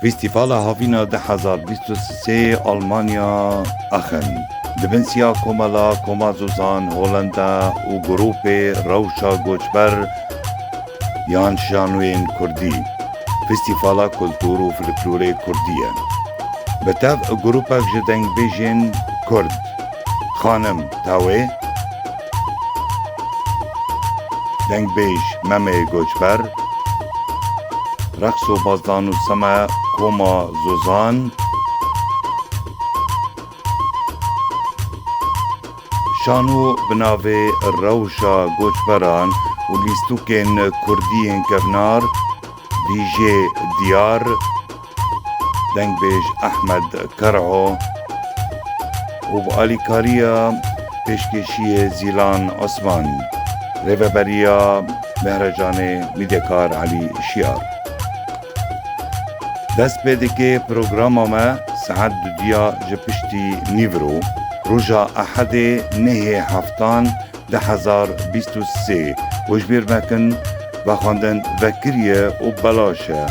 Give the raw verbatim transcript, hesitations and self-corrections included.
Festîvala Havîna du hezar bîst û sê Almanya Aachen. Di bin siya Komela Koma Zozan Holenda û grûpê Rewşa Goçber yan Şanoyên Kurdî, Festîvala Kultur û Folklorê Kurdî ye. Bi tev grûpek ji dengbêjên Kurd, Xanim Tawê, dengbêj Memê Goçber, reqs û bazdan û seme Koma Zozan, şano bi navê Rewşa Goçberan û lîstokên kurdî yên kevnar, D J Diyar, dengbêj Ehmed Kero û bi alîkariya pêşkêşiyê Zîlan Osman, rêveberiya Mehrecanê Mîdekar Elî Şiyar. Dest pê dike programa me saet duduya ji piştî nîvro, roja Ehedê nehê heftan du hezar bîst û sê, û ji bîr mekin, vexwendin vekirî ye û belaş e.